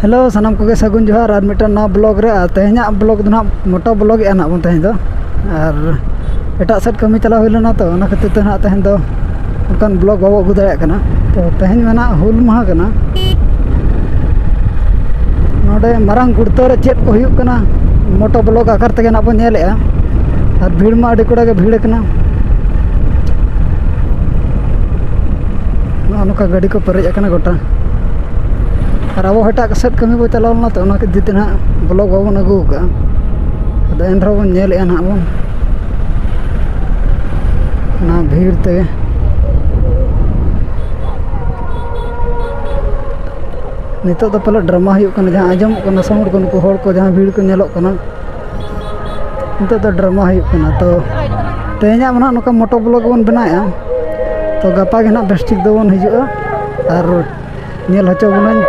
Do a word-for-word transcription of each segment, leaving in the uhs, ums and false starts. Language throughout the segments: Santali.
ᱦᱮᱞᱳ, ᱥᱟᱱᱟᱢ ᱠᱚᱜᱮ ᱥᱟᱹᱜᱩᱱ ᱡᱚᱦᱟᱨ ᱟᱨ ᱢᱤᱫᱴᱟᱝ ᱱᱟᱣᱟ ᱵᱞᱚᱜ ᱨᱮ᱾ ᱟᱨ ᱛᱮᱦᱮᱧᱟᱜ ᱵᱞᱚᱜ ᱫᱚ ᱱᱟᱦᱟᱜ ᱢᱚᱴᱳ ᱵᱞᱚᱜ ᱮᱜᱼᱟ ᱱᱟᱦᱟᱜ ᱵᱚᱱ ᱛᱮᱦᱮᱧ ᱫᱚ᱾ ᱟᱨ ᱮᱴᱟᱜ ᱥᱮᱫ ᱠᱟᱹᱢᱤ ᱪᱟᱞᱟᱣ ᱦᱩᱭ ᱞᱮᱱᱟ, ᱛᱚ ᱚᱱᱟ ᱠᱷᱟᱹᱛᱤᱨ ᱛᱮ ᱱᱟᱦᱟᱜ ᱛᱮᱦᱮᱧ ᱫᱚ ᱚᱱᱠᱟᱱ ᱵᱞᱚᱜ ᱵᱟᱵᱚ ᱟᱹᱜᱩ ᱫᱟᱲᱮᱭᱟᱜ ᱠᱟᱱᱟ᱾ ᱛᱚ ᱛᱮᱦᱮᱧ ᱢᱟ ᱱᱟᱦᱟᱜ ᱦᱩᱞ ᱢᱟᱦᱟ ᱠᱟᱱᱟ᱾ ᱱᱚᱰᱮ ᱢᱟᱨᱟᱝ ᱜᱩᱲᱛᱟᱹ ᱨᱮ ᱪᱮᱫ ᱠᱚ ᱦᱩᱭᱩᱜ ᱠᱟᱱᱟ, ᱢᱚᱴᱳ ᱵᱞᱚᱜ ᱟᱠᱟᱨ ᱛᱮᱜᱮ ᱱᱟᱦᱟᱜ ᱵᱚᱱ ᱧᱮᱞᱮᱜᱼᱟ᱾ ᱟᱨ ᱵᱷᱤᱲ ᱢᱟ ᱟᱹᱰᱤ ᱠᱚᱲᱟ ᱜᱮ ᱵᱷᱤᱲ ᱠᱟᱱᱟ᱾ ᱱᱚᱜᱼᱚ ᱱᱚᱝᱠᱟ ᱜᱟᱹᱰᱤ ᱠᱚ ᱯᱮᱨᱮᱡ ᱟᱠᱟᱱᱟ ᱜᱚᱴᱟ᱾ ᱟᱨ ᱟᱵᱚ ᱮᱴᱟᱜ ᱥᱮᱫ ᱠᱟᱹᱢᱤ ᱵᱚ ᱪᱟᱞᱟᱣ ᱞᱮᱱᱟ, ᱛᱚ ᱚᱱᱟ ᱠᱷᱟᱹᱛᱤᱨ ᱛᱮ ᱱᱟᱦᱟᱜ ᱵᱞᱚᱜ ᱵᱟᱵᱚᱱ ᱟᱹᱜᱩ ᱟᱠᱟᱫᱼᱟ᱾ ᱟᱫᱚ ᱮᱱ ᱨᱮᱦᱚᱸ ᱵᱚᱱ ᱧᱮᱞᱮᱫᱼᱟ ᱱᱟᱦᱟᱜ ᱵᱚᱱ, ᱚᱱᱟ ᱵᱷᱤᱲ ᱛᱮᱜᱮ᱾ ᱱᱤᱛᱚᱜ ᱫᱚ ᱯᱟᱞᱮ ᱰᱨᱟᱢᱟ ᱦᱩᱭᱩᱜ ᱠᱟᱱᱟ, ᱡᱟᱦᱟᱸ ᱟᱸᱡᱚᱢᱚᱜ ᱠᱟᱱᱟ ᱥᱟᱣᱩᱱᱰ ᱠᱚ, ᱱᱩᱠᱩ ᱦᱚᱲ ᱠᱚ ᱡᱟᱦᱟᱸ ᱵᱷᱤᱲ ᱠᱚ ᱧᱮᱞᱚᱜ ᱠᱟᱱᱟ᱾ ᱱᱤᱛᱚᱜ ᱫᱚ ᱰᱨᱟᱢᱟ ᱦᱩᱭᱩᱜ ᱠᱟᱱᱟ᱾ ᱛᱚ ᱛᱮᱦᱮᱧᱟᱜ ᱢᱟ ᱱᱟᱦᱟᱜ ᱱᱚᱝᱠᱟ ᱢᱚᱴᱳ ᱵᱞᱚᱜ ᱵᱚᱱ ᱵᱮᱱᱟᱣᱮᱫᱼᱟ᱾ ᱛᱚ ᱜᱟᱯᱟ ᱜᱮ ᱱᱟᱦᱟᱜ ᱵᱮᱥ ᱴᱷᱤᱠ ᱫᱚᱵᱚᱱ ᱦᱤᱡᱩᱜᱼᱟ ᱟᱨ ᱧᱮᱞ ᱦᱚᱪᱚ ᱵᱚᱱᱟᱹᱧ᱾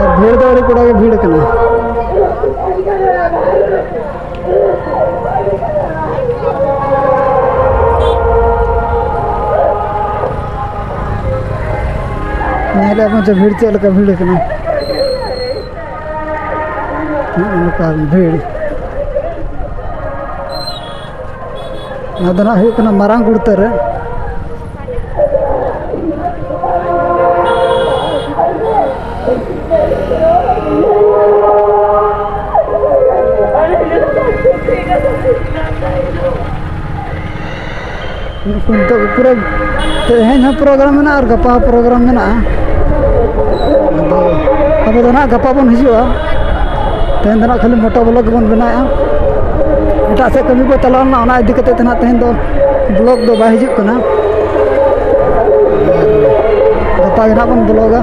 ᱟᱨ ᱵᱷᱤᱲ ᱫᱚ ᱟᱹᱰᱤ ᱠᱚᱲᱟ ᱜᱮ ᱵᱷᱤᱲ ᱠᱟᱱᱟ᱾ ᱧᱮᱞᱮᱫ ᱵᱚᱱ ᱪᱮ ᱵᱷᱤᱲ ᱪᱮᱫ ᱞᱮᱠᱟ ᱵᱷᱤᱲ ᱠᱟᱱᱟ᱾ ᱱᱚᱜᱼᱚ ᱱᱚᱝᱠᱟ ᱵᱷᱤᱲ᱾ ᱱᱚᱣᱟ ᱫᱚ ᱱᱟᱦᱟᱜ ᱦᱩᱭᱩᱜ ᱠᱟᱱᱟ ᱢᱟᱨᱟᱝ ᱜᱩᱲᱛᱟᱹ ᱨᱮ᱾ ᱱᱤᱛᱚᱜ ᱯᱩᱨᱟᱹ ᱛᱮᱦᱮᱧ ᱦᱚᱸ ᱯᱨᱳᱜᱨᱟᱢ ᱢᱮᱱᱟᱜᱼᱟ ᱟᱨ ᱜᱟᱯᱟ ᱦᱚᱸ ᱯᱨᱳᱜᱨᱟᱢ ᱢᱮᱱᱟᱜᱼᱟ᱾ ᱟᱫᱚ ᱟᱵᱚ ᱫᱚ ᱱᱟᱦᱟᱜ ᱜᱟᱯᱟ ᱵᱚᱱ ᱦᱤᱡᱩᱜᱼᱟ᱾ ᱛᱮᱦᱮᱧ ᱫᱚ ᱱᱟᱦᱟᱜ ᱠᱷᱟᱹᱞᱤ ᱢᱚᱴᱳ ᱵᱞᱚᱜ ᱜᱮᱵᱚᱱ ᱵᱮᱱᱟᱣᱮᱫᱼᱟ᱾ ᱮᱴᱟᱜ ᱥᱮᱫ ᱠᱟᱹᱢᱤ ᱠᱚ ᱪᱟᱞᱟᱣ ᱞᱮᱱᱟ, ᱚᱱᱟ ᱤᱫᱤ ᱠᱟᱛᱮ ᱛᱮ ᱱᱟᱦᱟᱜ ᱛᱮᱦᱮᱧ ᱫᱚ ᱵᱞᱚᱜ ᱫᱚ ᱵᱟᱭ ᱦᱤᱡᱩᱜ ᱠᱟᱱᱟ᱾ ᱟᱨ ᱜᱟᱯᱟ ᱜᱮ ᱱᱟᱦᱟᱜ ᱵᱚᱱ ᱵᱞᱚᱜᱟ᱾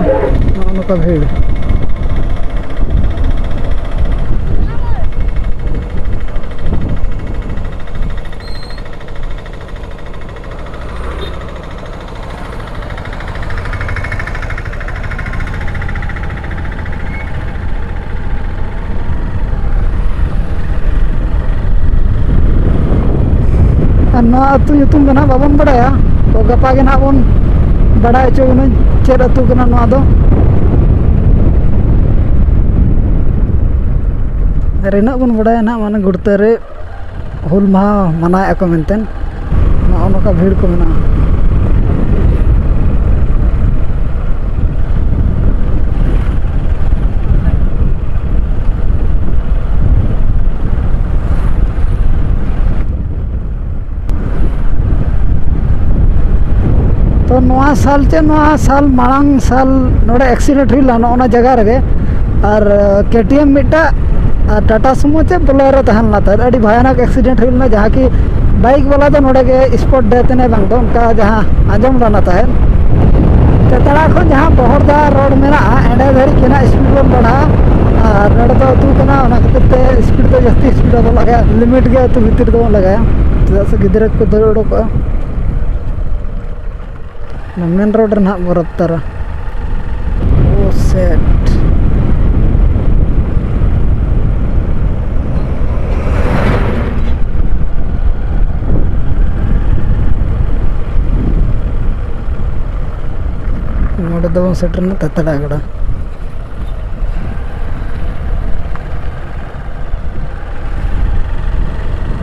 ᱱᱚᱜᱼᱚ ᱱᱚᱝᱠᱟ ᱵᱷᱤᱲ᱾ ᱱᱚᱣᱟ ᱟᱹᱛᱩ ᱧᱩᱛᱩᱢ ᱫᱚ ᱱᱟᱦᱟᱜ ᱵᱟᱵᱚᱱ ᱵᱟᱲᱟᱭᱟ, ᱛᱚ ᱜᱟᱯᱟ ᱜᱮ ᱱᱟᱦᱟᱜ ᱵᱚᱱ ᱵᱟᱲᱟᱭ ᱦᱚᱪᱚ ᱵᱚᱱᱟ ᱪᱮᱫ ᱟᱹᱛᱩ ᱠᱟᱱᱟ ᱱᱚᱣᱟ ᱫᱚ᱾ ᱟᱨ ᱤᱱᱟᱹᱜ ᱵᱚᱱ ᱵᱟᱲᱟᱭᱟ ᱱᱟᱦᱟᱜ, ᱢᱟᱱᱮ ᱜᱩᱲᱛᱟᱹ ᱨᱮ ᱦᱩᱞ ᱢᱟᱦᱟ ᱢᱟᱱᱟᱣᱮᱫᱼᱟ ᱠᱚ ᱢᱮᱱᱛᱮ ᱱᱚᱜᱼᱚ ᱱᱚᱝᱠᱟ ᱵᱷᱤᱲ ᱠᱚ ᱢᱮᱱᱟᱜᱼᱟ᱾ ᱛᱚ ᱱᱚᱣᱟ ᱥᱟᱞ ᱪᱮ ᱱᱚᱣᱟ ᱥᱟᱞ ᱢᱟᱲᱟᱝ ᱥᱟᱞ ᱱᱚᱰᱮ ᱮᱠᱥᱤᱰᱮᱱᱴ ᱦᱩᱭ ᱞᱮᱱᱟ ᱱᱚᱜᱼᱚ ᱱᱚᱣᱟ ᱡᱟᱭᱜᱟ ᱨᱮᱜᱮ᱾ ᱟᱨ ᱠᱮ ᱴᱤ ᱮᱢ ᱢᱤᱫᱴᱟᱜ ᱟᱨ ᱴᱟᱴᱟ ᱥᱩᱢᱳ ᱪᱮ ᱵᱳᱞᱮᱨᱳ ᱛᱟᱦᱮᱸ ᱞᱮᱱᱟ ᱛᱟᱦᱮᱸᱫ᱾ ᱟᱹᱰᱤ ᱵᱷᱚᱭᱟᱱᱚᱠ ᱮᱠᱥᱤᱰᱮᱱᱴ ᱦᱩᱭ ᱞᱮᱱᱟ, ᱡᱟᱦᱟᱸ ᱠᱤ ᱵᱟᱭᱤᱠ ᱵᱟᱞᱟ ᱫᱚ ᱱᱚᱰᱮ ᱜᱮ ᱥᱯᱚᱴ ᱰᱮᱛᱷ ᱮᱱᱟᱭ ᱵᱟᱝ ᱫᱚ, ᱚᱱᱠᱟ ᱡᱟᱦᱟᱸ ᱟᱸᱡᱚᱢ ᱞᱮᱱᱟ ᱛᱟᱦᱮᱸᱫ᱾ ᱛᱮᱛᱟᱲᱟ ᱠᱷᱚᱱ ᱡᱟᱦᱟᱸ ᱵᱚᱦᱚᱲᱫᱟ ᱨᱳᱰ ᱢᱮᱱᱟᱜᱼᱟ, ᱮᱸᱰᱮ ᱫᱷᱟᱹᱨᱤᱡ ᱜᱮ ᱱᱟᱜ ᱥᱯᱤᱰ ᱵᱚᱱ ᱵᱟᱲᱦᱟᱣᱟ᱾ ᱟᱨ ᱱᱚᱰᱮ ᱫᱚ ᱟᱹᱛᱩ ᱠᱟᱱᱟ, ᱚᱱᱟ ᱠᱷᱟᱹᱛᱤᱨ ᱛᱮ ᱥᱯᱤᱰ ᱫᱚ ᱡᱟᱹᱥᱛᱤ ᱥᱯᱤᱰ ᱵᱟᱵᱚᱱ ᱞᱟᱜᱟᱭᱟ, ᱞᱤᱢᱤᱴ ᱜᱮ ᱟᱹᱛᱩ ᱵᱷᱤᱛᱤᱨ ᱫᱚᱵᱚᱱ ᱞᱟᱜᱟᱭᱟ, ᱪᱮᱫᱟᱜ ᱥᱮ ᱜᱤᱫᱽᱨᱟᱹ ᱠᱚᱠᱚ ᱫᱟᱹᱲ ᱩᱰᱩᱠᱚᱜᱼᱟ᱾ ᱚᱱᱟ ᱢᱮᱱ ᱨᱳᱰ ᱨᱮ ᱱᱟᱦᱟᱜ ᱵᱚ ᱨᱟᱯᱛᱟᱨᱟ᱾ ᱳ ᱥᱮᱴ᱾ ᱱᱚᱰᱮ ᱫᱚᱵᱚᱱ ᱥᱮᱴᱮᱨᱱᱟ ᱛᱮᱛᱲᱟ ᱜᱟᱰᱟ᱾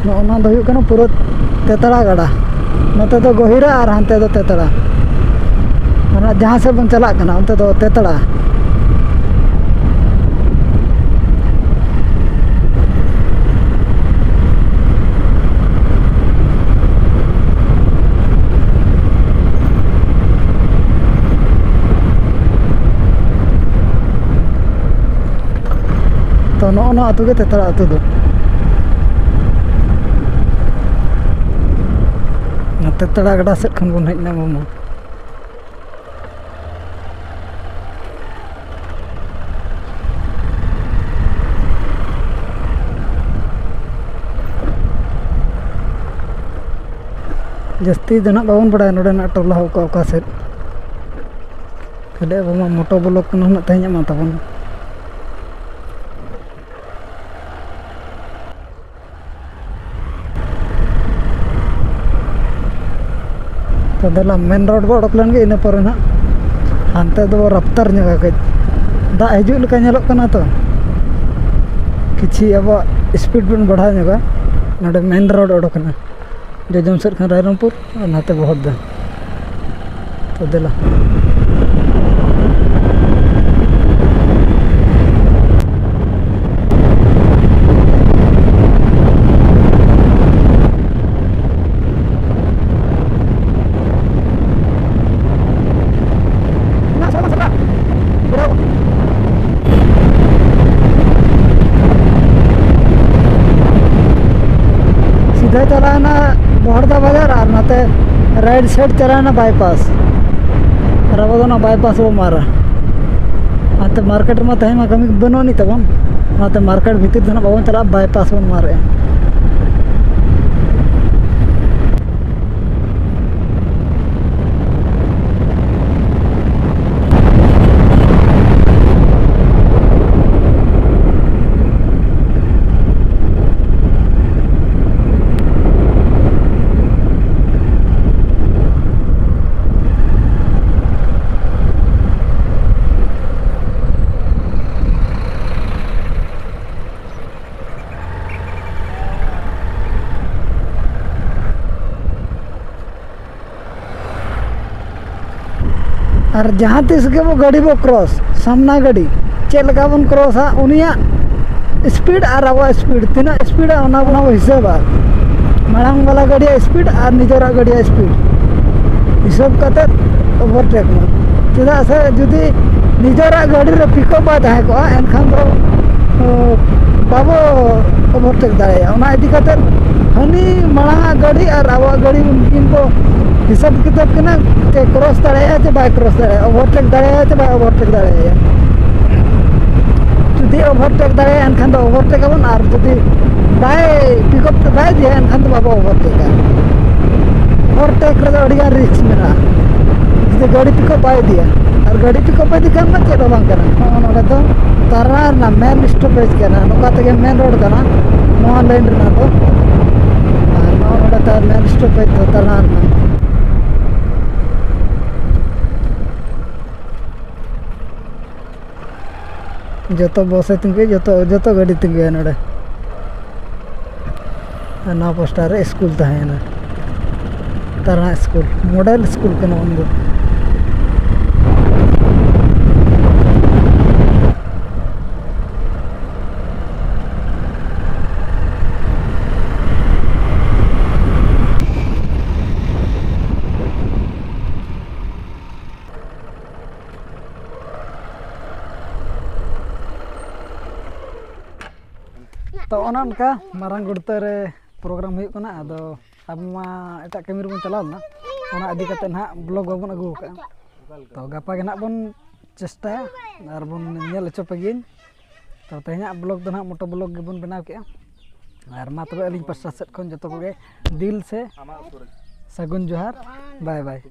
ᱱᱚᱜᱼᱚ ᱱᱚᱣᱟ ᱫᱚ ᱦᱩᱭᱩᱜ ᱠᱟᱱᱟ ᱯᱩᱨᱟᱹ ᱛᱮᱛᱲᱟ ᱜᱟᱰᱟ᱾ ᱱᱚᱛᱮ ᱫᱚ ᱜᱚᱦᱤᱨᱟ ᱟᱨ ᱦᱟᱱᱛᱮ ᱫᱚ ᱛᱮᱛᱲᱟ᱾ ᱚᱱᱟ ᱡᱟᱦᱟᱸ ᱥᱮᱫ ᱵᱚᱱ ᱪᱟᱞᱟᱜ ᱠᱟᱱᱟ, ᱚᱱᱛᱮ ᱫᱚ ᱛᱮᱛᱲᱟ᱾ ᱛᱚ, ᱱᱚᱜᱼᱚ ᱱᱚᱣᱟ ᱟᱹᱛᱩ ᱜᱮ ᱛᱮᱛᱲᱟ ᱟᱹᱛᱩ ᱫᱚ᱾ ᱚᱱᱟ ᱛᱮᱛᱲᱟ ᱜᱟᱰᱟ ᱥᱮᱫ ᱠᱷᱚᱱ ᱵᱚᱱ ᱦᱮᱡ ᱮᱱᱟ ᱟᱵᱚ ᱢᱟ᱾ ᱡᱟᱹᱥᱛᱤ ᱫᱚ ᱱᱟᱜ ᱵᱟᱵᱚᱱ ᱵᱟᱲᱟᱭᱟ ᱱᱚᱰᱮᱱᱟᱜ ᱴᱚᱞᱟ ᱚᱠᱟ ᱚᱠᱟ ᱥᱮᱫ᱾ ᱠᱷᱟᱹᱞᱤ ᱟᱵᱚ ᱢᱟ ᱢᱚᱴᱳ ᱵᱞᱚᱠ ᱠᱟᱱᱟ ᱱᱟᱜ ᱛᱮᱦᱮᱧᱟᱜ ᱢᱟ ᱛᱟᱵᱚᱱ᱾ ᱛᱚ ᱫᱮᱞᱟ, ᱢᱮᱱ ᱨᱳᱰ ᱵᱚ ᱚᱰᱚᱠ ᱞᱮᱱ ᱜᱮ, ᱤᱱᱟᱹ ᱯᱚᱨᱮ ᱱᱟᱦᱟᱜ ᱦᱟᱱᱛᱮ ᱫᱚᱵᱚ ᱨᱟᱯᱛᱟᱨ ᱧᱚᱜᱟ ᱠᱟᱹᱡ᱾ ᱫᱟᱜ ᱦᱤᱡᱩᱜ ᱞᱮᱠᱟ ᱧᱮᱞᱚᱜ ᱠᱟᱱᱟ, ᱛᱚ ᱠᱤᱪᱷᱤ ᱟᱵᱚᱣᱟᱜ ᱥᱯᱤᱰ ᱵᱚᱱ ᱵᱟᱲᱦᱟᱣ ᱧᱚᱜᱟ᱾ ᱱᱚᱰᱮ ᱢᱮᱱ ᱨᱳᱰ ᱚᱰᱚᱠ ᱮᱱᱟ, ᱡᱚᱡᱚᱢ ᱥᱮᱫ ᱠᱷᱚᱱ ᱨᱟᱭᱨᱚᱝᱯᱩᱨ ᱟᱨ ᱱᱟᱛᱮ ᱵᱚᱦᱚᱫᱟ᱾ ᱛᱚ ᱫᱮᱞᱟ᱾ ᱥᱤᱫᱷᱟᱹ ᱪᱟᱞᱟᱣᱮᱱᱟ ᱵᱚᱦᱚᱲᱫᱟ ᱵᱟᱡᱟᱨ ᱟᱨ ᱱᱟᱛᱮ ᱨᱟᱭᱤᱴ ᱥᱟᱭᱤᱰ ᱪᱟᱞᱟᱣᱮᱱᱟ ᱵᱟᱭᱯᱟᱥ᱾ ᱟᱨ ᱟᱵᱚ ᱫᱚ ᱚᱱᱟ ᱵᱟᱭᱯᱟᱥ ᱵᱚ ᱢᱟᱨᱟ᱾ ᱚᱱᱟᱛᱮ ᱢᱟᱨᱠᱮᱴ ᱨᱮᱢᱟ ᱛᱟᱦᱮᱸ ᱢᱟ ᱠᱟᱹᱢᱤ ᱵᱟᱹᱱᱩᱜ ᱟᱹᱱᱤᱡ ᱛᱟᱵᱚᱱ, ᱚᱱᱟᱛᱮ ᱢᱟᱨᱠᱮᱴ ᱵᱷᱤᱛᱤᱨ ᱫᱚ ᱱᱟᱜ ᱵᱟᱵᱚᱱ ᱪᱟᱞᱟᱜᱼᱟ, ᱵᱟᱭᱯᱟᱥ ᱵᱚᱱ ᱢᱟᱨᱮᱜᱼᱟ᱾ ᱟᱨ ᱡᱟᱦᱟᱸ ᱛᱤᱥ ᱜᱮᱵᱚ ᱜᱟᱹᱰᱤ ᱵᱚ ᱠᱨᱚᱥ, ᱥᱟᱢᱱᱟ ᱜᱟᱹᱰᱤ ᱪᱮᱫ ᱞᱮᱠᱟ ᱵᱚᱱ ᱠᱨᱚᱥᱟ, ᱩᱱᱤᱭᱟᱜ ᱥᱯᱤᱰ ᱟᱨ ᱟᱵᱚᱣᱟᱜ ᱥᱯᱤᱰ ᱛᱤᱱᱟᱹᱜ ᱥᱯᱤᱰᱟ, ᱚᱱᱟ ᱵᱚᱱ ᱦᱤᱥᱟᱹᱵᱟ᱾ ᱢᱟᱲᱟᱝ ᱵᱟᱞᱟ ᱜᱟᱹᱰᱤᱭᱟᱜ ᱥᱯᱤᱰ ᱟᱨ ᱱᱤᱡᱮᱨᱟᱜ ᱜᱟᱹᱰᱤᱭᱟᱜ ᱥᱯᱤᱰ ᱦᱤᱥᱟᱹᱵ ᱠᱟᱛᱮᱫ ᱳᱵᱷᱟᱨᱴᱮᱠ ᱢᱟ᱾ ᱪᱮᱫᱟᱜ ᱥᱮ ᱡᱩᱫᱤ ᱱᱤᱡᱮᱨᱟᱜ ᱜᱟᱹᱰᱤ ᱨᱮ ᱯᱤᱠᱟᱯ ᱵᱟᱭ ᱛᱟᱦᱮᱸ ᱠᱚᱜᱼᱟ, ᱮᱱᱠᱷᱟᱱ ᱫᱚ, ᱚ, ᱵᱟᱵᱚ ᱳᱵᱷᱟᱨᱴᱮᱠ ᱫᱟᱲᱮᱭᱟᱜᱼᱟ᱾ ᱚᱱᱟ ᱤᱫᱤ ᱠᱟᱛᱮᱫ ᱦᱟᱹᱱᱤ ᱢᱟᱲᱟᱝᱟᱜ ᱜᱟᱹᱰᱤ ᱟᱨ ᱟᱵᱚᱣᱟᱜ ᱜᱟᱹᱰᱤ ᱩᱱᱠᱤᱱ ᱠᱚ ᱦᱤᱥᱟᱹᱵ ᱠᱤᱛᱟᱹᱵ ᱠᱤᱱᱟ ᱡᱮ ᱠᱨᱚᱥ ᱫᱟᱲᱮᱭᱟᱜᱼᱟ ᱪᱮ ᱵᱟᱭ ᱠᱨᱚᱥ ᱫᱟᱲᱮᱭᱟᱜᱼᱟ, ᱳᱵᱷᱟᱨᱴᱮᱠ ᱫᱟᱲᱮᱭᱟᱜᱼᱟ ᱪᱮ ᱵᱟᱭ ᱳᱵᱷᱟᱨᱴᱮᱠ ᱫᱟᱲᱮᱭᱟᱜᱼᱟ᱾ ᱡᱩᱫᱤ ᱳᱵᱷᱟᱨᱴᱮᱠ ᱫᱟᱲᱮᱭᱟᱜᱼᱟ, ᱮᱱᱠᱷᱟᱱ ᱫᱚ ᱳᱵᱷᱟᱨᱴᱮᱠ ᱟᱵᱚᱱ, ᱟᱨ ᱡᱩᱫᱤ ᱵᱟᱭ ᱯᱤᱠᱟᱯ ᱛᱮ ᱵᱟᱭ ᱤᱫᱤᱭᱟ, ᱮᱱᱠᱷᱟᱱ ᱫᱚ ᱵᱟᱵᱚ ᱳᱵᱷᱟᱨᱴᱮᱠᱟ᱾ ᱳᱵᱷᱟᱨᱴᱮᱠ ᱨᱮᱫᱚ ᱟᱹᱰᱤᱜᱟᱱ ᱨᱤᱥᱠ ᱢᱮᱱᱟᱜᱼᱟ᱾ ᱡᱩᱫᱤ ᱜᱟᱹᱰᱤ ᱯᱤᱠᱟᱯ ᱵᱟᱭ ᱤᱫᱤᱭᱟ, ᱟᱨ ᱜᱟᱹᱰᱤ ᱯᱤᱠᱟᱯ ᱵᱟᱭ ᱤᱫᱤ ᱠᱷᱟᱱ ᱢᱟ ᱪᱮᱫ ᱦᱚᱸ ᱵᱟᱝ ᱠᱟᱱᱟ᱾ ᱱᱚᱜᱼᱚ ᱱᱚᱰᱮ ᱫᱚ ᱛᱟᱨᱟ ᱨᱮᱱᱟᱜ ᱢᱮᱱ ᱥᱴᱚᱯᱮᱡᱽ ᱠᱟᱱᱟ, ᱱᱚᱝᱠᱟ ᱛᱮᱜᱮ ᱢᱮᱱ ᱨᱳᱰ ᱠᱟᱱᱟ ᱱᱚᱣᱟ ᱞᱟᱭᱤᱱ ᱨᱮᱱᱟᱜ ᱫᱚ᱾ ᱟᱨ ᱱᱚᱜᱼᱚ ᱱᱚᱰᱮ ᱛᱟᱨ ᱢᱮᱱ ᱥᱴᱚᱯᱮᱡᱽ ᱫᱚ ᱛᱟᱨᱟ ᱨᱮᱱᱟᱜ᱾ ᱡᱚᱛᱚ ᱵᱚᱥ ᱮ ᱛᱤᱸᱜᱩᱭᱟ, ᱡᱚᱛᱚ, ᱡᱚᱛᱚ ᱜᱟᱹᱰᱤ ᱛᱤᱸᱜᱩᱭᱟ ᱱᱚᱰᱮ᱾ ᱟᱨ ᱱᱚᱣᱟ ᱯᱟᱥᱴᱟ ᱨᱮ ᱥᱠᱩᱞ ᱛᱟᱦᱮᱸᱭᱮᱱᱟ, ᱛᱟᱨᱟ ᱥᱠᱩᱞ, ᱢᱚᱰᱮᱞ ᱥᱠᱩᱞ ᱠᱟᱱᱟ ᱩᱱᱫᱚ᱾ ᱛᱚ, ᱚᱱᱮ ᱚᱱᱠᱟ ᱢᱟᱨᱟᱝ ᱜᱩᱲᱛᱟᱹ ᱨᱮ ᱯᱨᱳᱜᱨᱟᱢ ᱦᱩᱭᱩᱜ ᱠᱟᱱᱟ᱾ ᱟᱫᱚ ᱟᱵᱚ ᱢᱟ ᱮᱴᱟᱜ ᱠᱟᱹᱢᱤ ᱨᱮᱵᱚᱱ ᱪᱟᱞᱟᱣ ᱞᱮᱱᱟ, ᱚᱱᱟ ᱤᱫᱤ ᱠᱟᱛᱮ ᱱᱟᱦᱟᱜ ᱵᱞᱚᱜ ᱵᱟᱵᱚᱱ ᱟᱹᱜᱩ ᱟᱠᱟᱫᱼᱟ᱾ ᱛᱚ, ᱜᱟᱯᱟ ᱜᱮ ᱱᱟᱦᱟᱜ ᱵᱚᱱ ᱪᱮᱥᱴᱟᱭᱟ ᱟᱨ ᱵᱚᱱ ᱧᱮᱞ ᱦᱚᱪᱚ ᱯᱮᱜᱮᱭᱟᱹᱧ᱾ ᱛᱚ, ᱛᱮᱦᱮᱧᱟᱜ ᱵᱞᱚᱜ ᱫᱚ ᱱᱟᱦᱟᱜ ᱢᱚᱴᱳ ᱵᱞᱚᱜ ᱜᱮᱵᱚᱱ ᱵᱮᱱᱟᱣ ᱠᱮᱫᱼᱟ᱾ ᱟᱨ ᱢᱟ ᱛᱚᱵᱮ, ᱟᱹᱞᱤᱧ ᱯᱟᱥᱴᱟ ᱥᱮᱫ ᱠᱷᱚᱱ ᱡᱚᱛᱚ ᱠᱚᱜᱮ ᱫᱤᱞ ᱥᱮ ᱥᱟᱹᱜᱩᱱ ᱡᱚᱦᱟᱨ, ᱵᱟᱭ ᱵᱟᱭ᱾